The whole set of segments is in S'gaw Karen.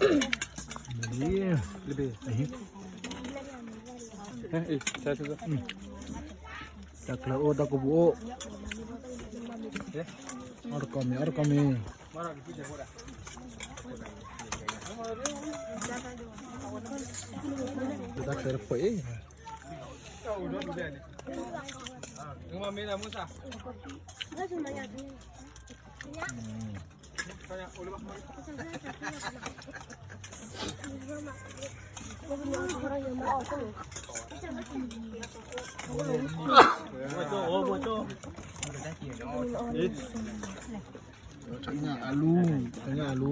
တၢ်ချၢအိၣ် တၢ်ကပူၤအိၣ်, အီၣ်တကိးမ့ၢ် အီၣ်တကိးမ့ၢ်, တၢ်ချၢတဖိးအံၤ, အလူ, အလူ.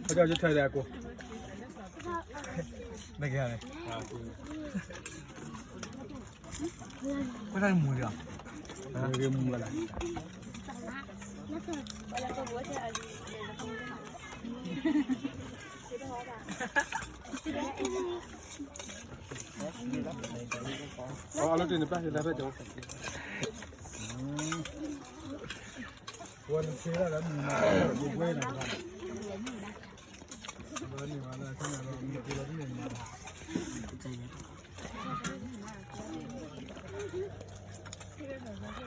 အကၢ် ယထဲလဲၣ်အကိၢ်, နကဲလဲၣ်, ကွၢ်တၢ်မူၤဒီး, မူၤလၢ်လၢ်. အလီၤတ့ၢ်န့ၣ် ပျၢ်က့ၤလၢဖဲကၠီ, ဝဲနဆ့လၢမုၢ်မၤ, ဝဲန့ၣ်မၤလၢ ဆ့လၢမုၢ်မၤလၢ